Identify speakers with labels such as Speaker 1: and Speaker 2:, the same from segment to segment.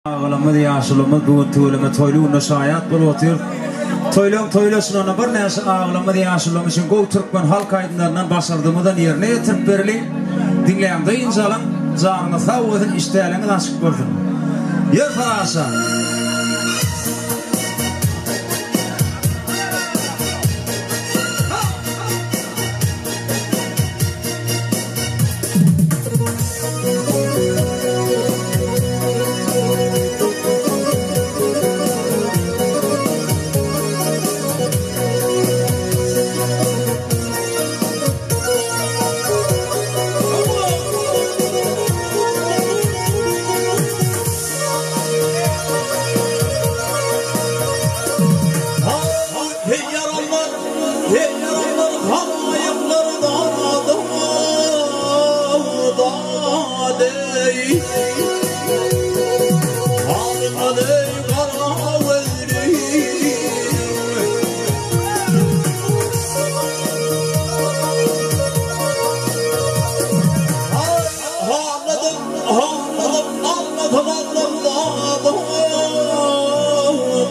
Speaker 1: Agalarymyz, ýaşulymyz bu gün tüweleme toýly günde şaýat bolup otyr. Toýlaň toýlaşynanda birnäçe agalarymyz, ýaşulylarymyz üçin gowy türkmen halk aýdymlaryndan başardygymyzdan ýerine ýetirip bereli. Diňläň, dynç alyň, janyňyz sag bolsun, işdäliňiz açyk bolsun. Ýör Saraşa!
Speaker 2: Hey yaranlar, hey yaranlar, halayıklar da da da dey. Halıma dey kara verim. Ağladım, ağladım, ağladım, ağladım,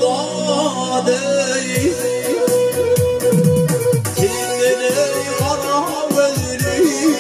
Speaker 2: da da dey. Kimlere kara verim.